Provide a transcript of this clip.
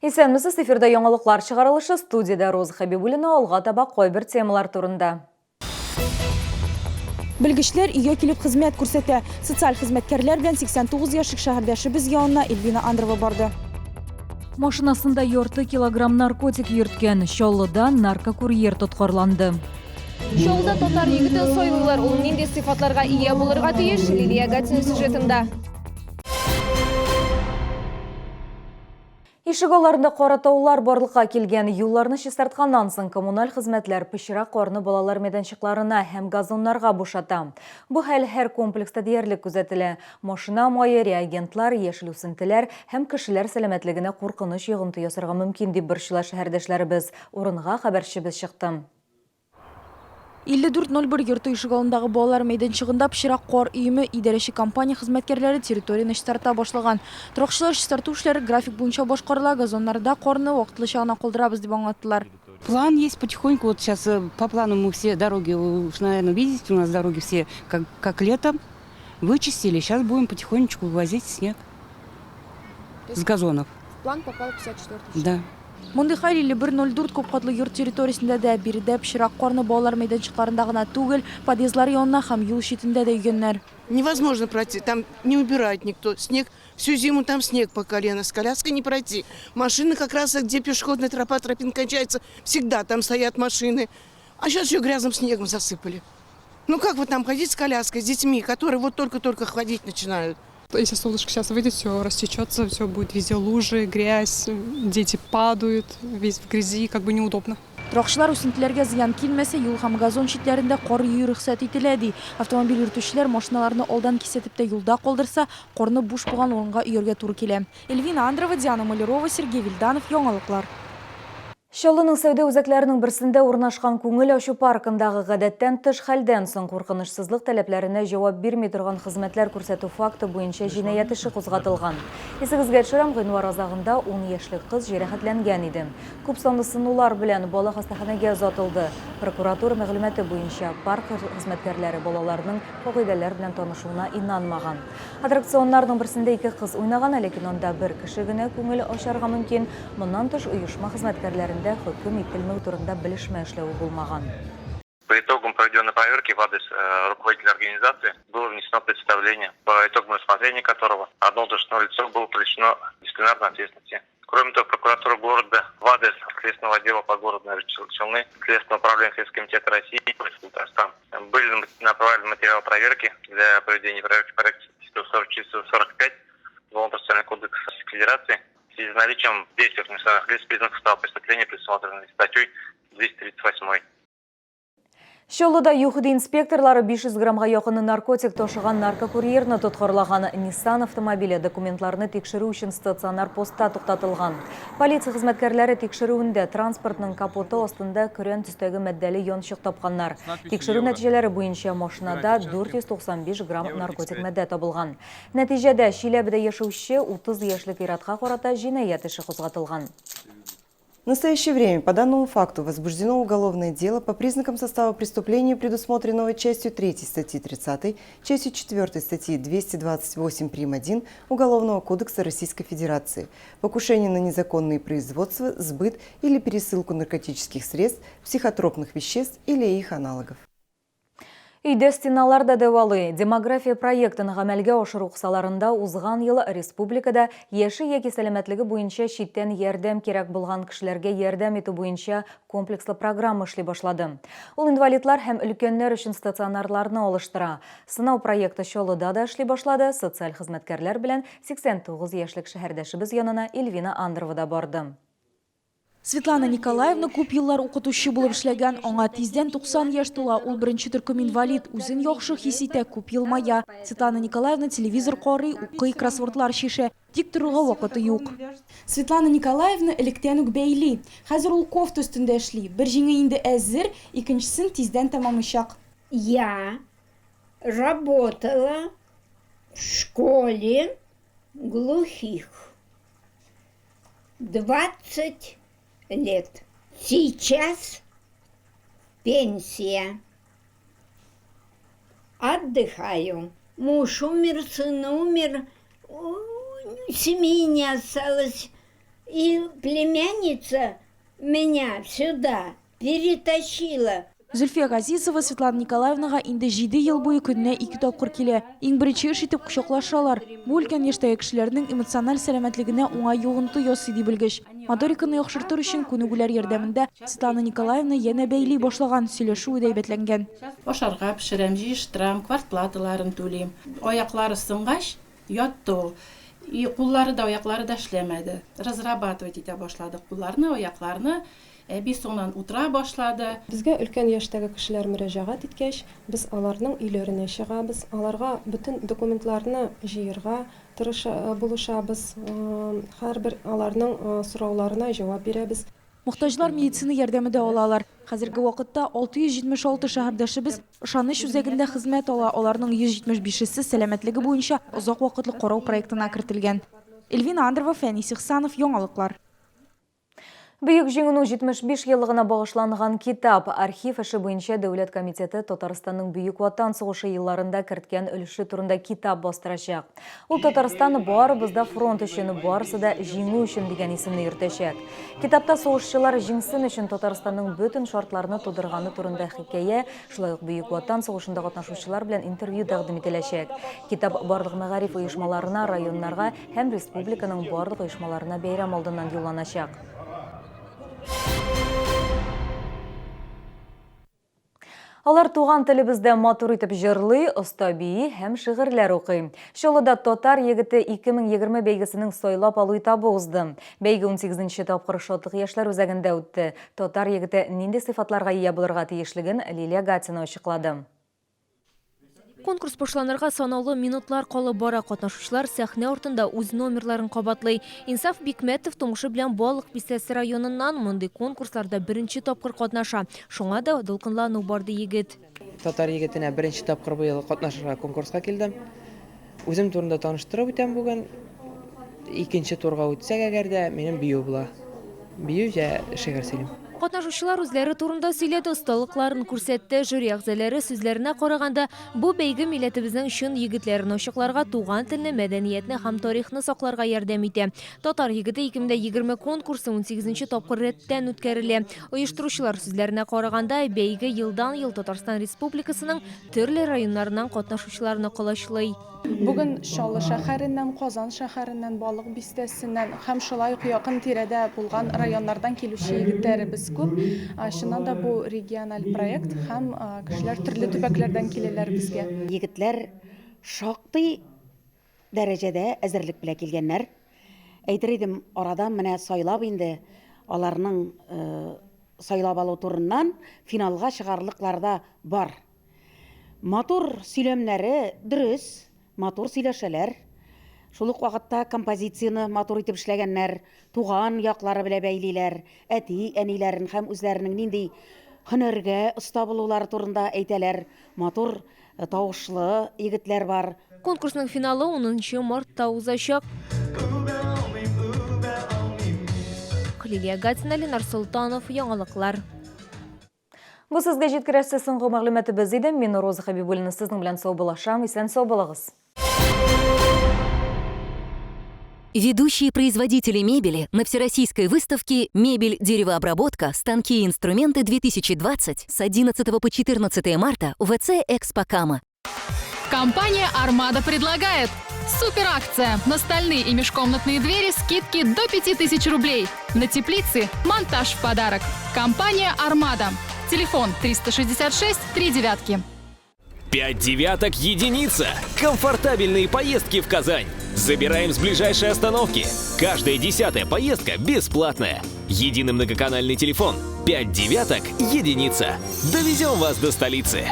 Исәнмесез, эфирда яңалыклар чыгарылышы, студиядә Роза Хәбибуллина, алга таба кайбер темалар турында. Белгечләр өйгә килеп хезмәт күрсәтә. Социаль хезмәткәрләр белән 89 яшьлек шәһәрдәшебез янына Эльвина Андрова барды. Машинасында ярты килограмм наркотик йөрткән Чаллыда наркокурьер тоткарланды. Чаллыда татар егетен сайлыйлар. Ул нинди сыйфатларга ия булырга тиеш? Лилия Гатина сюжетында. Ишек алларында кара таулар барлыкка килгән. Юлларны чистартканнан соң коммуналь хезмәтләр пычрак карны балалар мәйданчыкларына һәм газоннарга бушата. Бу хәл һәр комплекста диярлек күзәтелә. Машина мае, реагентлар, яшел үсентеләр һәм кешеләр сәламәтлегенә куркыныч йогынты ясарга мөмкин, дип борчыла шәһәрдәшләребез. Урынга хәбәрчебез чыкты. 54.01 йорты ишегалдындагы балалар мәйданчыгында пычрак кар өеме, идарәче компания хезмәткәрләре территорияне чистарта башлаган. Торакчылар чистарту эшләре график буенча башкарыла, газоннарда карны вакытлыча гына калдырабыз, дип аңлаттылар. План есть потихоньку, вот сейчас по плану мы все дороги, вы уж, наверное, видите, у нас дороги все как летом, вычистили, сейчас будем потихонечку вывозить снег с газонов. В план попал 54 Да. Мондый хәл 5104 күпкатлы йорт территориясендә дә, биредә пычрак карны балалар мәйданчыкларында гына түгел, подъездлар янына һәм юл читендә дә өйгәннәр. Невозможно пройти, там не убирает никто. Снег, всю зиму там снег по колено, с коляской не пройти. Машины как раз, где пешеходная тропа, тропинка кончается, всегда там стоят машины. А сейчас ее грязным снегом засыпали. Ну как вот там ходить с коляской, с детьми, которые вот только-только ходить начинают? Если солнышко сейчас выйдет, все растечется, все будет везде лужи, грязь, дети падают, весь в грязи, как бы неудобно. Торакчылар үсентеләргә зыян килмәсә, юл һәм газон читләрендә кар өю рөхсәт ителә, ди. Автомобиль йөртүчеләр машиналарны алдан кисәтеп тә юлда калдырса, карны буш булган урынга өяргә туры килә. Эльвина Андрова, Диана Малярова, Сергей Вильданов, Яңалыклар. Чаллының сәүдә үзәкләренең берсендә урнашкан күңел ачу паркындагы гадәттән тыш хәлдән соң куркынычсызлык таләпләренә җавап бирми торган хезмәтләр күрсәтү факты буенча җинаять эше кузгатылган. Исегезгә төшерәм, гыйнвар азагында ун яшьлек кыз җәрәхәтләнгән иде. Күп санлы сынулар белән бала хастаханәгә озатылды. Прокуратура мәгълүматы буенча, парк хезмәткәрләре балаларның кагыйдәләр белән танышуына инанмаган. Аттракционнарның берсендә ике кыз уйнаган, ләкин анда бер кеше генә күңел ачарга мөмкин. Моннан тыш, оешма хезмәткәрләрендә хөкем ителмәү турында белешмә эшләве булмаган. По итогам проведенной проверки в адрес руководителя организации было внесено представление, по итогам рассмотрения которого одно должностное лицо было привлечено к дисциплинарной ответственности. Кроме того, прокуратура города в адрес Следственного отдела по городу Нижние Челны, Следственного управления Следственного комитета России и Татарстан были направлены материалы проверки для проведения проверки по проекту 145 Уголовного процессуального кодекса Российской Федерации в связи с наличием действий иностранных лиц признаков состава преступления, предусмотренных статьей 238. Чаллыда ЮХИДИ инспекторлары 500 граммга якын наркотик ташыган наркокурьерны тоткарлаган. Nissan автомобиле документларны тикшерү өчен стационар постта туктатылган. Полиция хезмәткәрләре тикшерүендә транспортның капоты астында көрән төстәге матдәле янчык тапканнар. Тикшерү нәтиҗәләре буенча машинада 495 грамм наркотик матдә табылган. Нәтиҗәдә, Чиләбедә яшәүче 30 яшьлек ир-атка карата җинаять эше кузгатылган. В настоящее время по данному факту возбуждено уголовное дело по признакам состава преступления, предусмотренного частью 3 статьи 30, частью 4 статьи 228 прим. 1 Уголовного кодекса Российской Федерации «Покушение на незаконное производство, сбыт или пересылку наркотических средств, психотропных веществ или их аналогов». Өйдә стеналар да дәвалый. Демография проектын гамәлгә ашыру кысаларында узган ел республикада яше яки сәламәтлеге буенча читтән ярдәм кирәк булган кешеләргә ярдәм итү буенча комплекслы программа эшли башлады. Ул инвалидлар һәм өлкәннәр өчен стационарларны алыштыра. Сынау проекты Чаллыда да эшли башлады, социаль хезмәткәрләр белән 89 яшьлек шәһәрдәшебез янына Эльвина Андрова да барды. Светлана Николаевна күп еллар укытучы булып эшләгән. Аңа тиздән 90 яшь тула. Ул беренче төркем инвалид. Үзен яхшы хис итә, күп елмая. Светлана Николаевна телевизор карый, укый, кроссвордлар чишә. Тик торырга вакыты юк. Светлана Николаевна электән үк бәйли. Хәзер ул кофта өстендә эшли. Бер җиңе инде әзер, икенчесен тиздән тәмамлыйчак. Я работала в школе глухих. 20 лет. Сейчас пенсия. Отдыхаю. Муж умер, сын умер, семьи не осталось. И племянница меня сюда перетащила. Зөлфия Газизова Светлана Николаевнага инде җиде ел буе көненә ике тапкыр килә. Иң беренче эш итеп кочаклашалар. Бу өлкән яшьтәге кешеләрнең эмоциональ сәламәтлегенә уңай йогынты ясый, ди белгеч. Моториканы яхшыртыр өчен күнегүләр ярдәмендә Светлана Николаевна янә бәйли башлаган, сөйләшүе дә әйбәтләнгән. Ашарга пешерәм, җыештырам, квартплаталарын түлим. Аяклары сынгач, ятты ул. И куллары да, аяклары да эшләмәде. Разрабатывать итә башладык кулларны, аякларны. Әби соңыннан утыра башлады. Безгә өлкән яшьтәге кешеләр мөрәҗәгать иткәч, без аларның өйләренә чыгабыз, аларга бөтен документларны җыерга тырыша, булышабыз, һәрбер аларның сорауларына җавап бирәбез. Мохтаҗлар медицина ярдәме дә алалар. Хәзерге вакытта 676 шәһәрдәшебез Ышаныч үзәгендә хезмәт ала, аларның 175 се сәламәтлеге буенча озак вакытлы карау проектына кертелгән. Эльвина Андрова, Фәнис Ихсанов, Яңалыклар. Бөек Җиңүнең 75 еллыгына багышланган китап Архив эше буенча дәүләт комитеты Татарстанның Бөек Ватан сугышы елларында керткән өлеше турында китап бастырачак. Ул Татарстан барыбыз да фронт өчен, барысы да җиңү өчен дигән исемне йөртәчәк. Китапта сугышчылар җиңсен өчен Татарстанның бөтен шартларны тудырганы турында хикәя, шулай ук Бөек Ватан сугышында катнашучылар белән интервью тәкъдим ителәчәк. Китап барлык мәгариф оешмаларына, районнарга һәм республиканың барлык оешмаларына бәйрәм алдыннан юлланачак. Алар туган телебездә матур итеп җырлый, оста бии һәм шигырьләр укый. Чаллыда Татар егете 2020 бәйгесенең сайлап алу этабы узды. Бәйге 18 нче тапкыр Шатлык яшьләр үзәгендә үтте. Татар егете нинди сыйфатларга ия булырга тиешлеген Лилия Гатина ачыклады. Конкурс башланырга санаулы минутлар калып бара. Катнашучылар сәхнә артында үз номерларын кабатлый. Инсаф Бикмәтов тумышы белән Балык Бистәсе районыннан, мондый конкурсларда беренче тапкыр катнаша. Шуңа да дулкынлану бар, ди егет. Татар егетенә беренче тапкыр быел катнашырга конкурска килдем. Үзем турында таныштырып үтәм бүген. Икенче турга үтсәк әгәр дә, минем бию була. Бию җә шигырь сөйлим. Катнашучылар үзләре турында сөйләде, осталыкларын күрсәтте. Жюри әгъзалары сүзләренә караганда, бу бәйге милләтебезнең чын егетләрен ачыкларга, туган телне, мәдәниятне һәм тарихны сакларга ярдәм итә. Татар егете 2020 конкурсы унсигезенче тапкыр рәттән үткәрелә. Оештыручылар сүзләренә караганда, бәйге елдан-ел Татарстан Республикасының төрле районнарыннан катнашучыларны колачлый. Бүген Чаллы шәһәреннән, Казан шәһәреннән, Балык Бистәсеннән һәм шулай ук якын тирәдә булган районнардан килүче егетләребез күп. Чыннан да бу региональ проект һәм кешеләр төрле төбәкләрдән киләләр безгә. Егетләр шактый дәрәҗәдә әзерлек белән килгәннәр. Әйтер идем, арадан менә сайлап инде аларның сайлап алу турыннан финалга чыгарлыклары да бар. Матур сөйләмнәре дөрес, матур сөйләшәләр. Шул ук вакытта композицияне матур итеп эшләгәннәр, туган яклары белән бәйлиләр, әти-әниләрен һәм үзләренең нинди һөнәргә оста булулары турында әйтәләр. Матур тавышлы егетләр бар. Конкурсның финалы унынчы мартта узачак. Лилия Гатина, Ленар Солтанов, Яңалыклар. Бу сезгә җиткерәсе соңгы мәгълүматыбыз иде. Мин Роза Хәбибуллина сезнең белән саубуллашам. Исән сау булыгыз. Ведущие производители мебели на всероссийской выставке «Мебель, деревообработка, станки и инструменты-2020» с 11 по 14 марта в ВЦ «Экспо Кама». Компания «Армада» предлагает суперакция на стальные и межкомнатные двери скидки до 5000 рублей. На теплицы монтаж в подарок. Компания «Армада». Телефон 366 3 девятки. 5 девяток единица. Комфортабельные поездки в Казань. Забираем с ближайшей остановки. Каждая 10-я поездка бесплатная. Единый многоканальный телефон. 5 девяток единица. Довезем вас до столицы.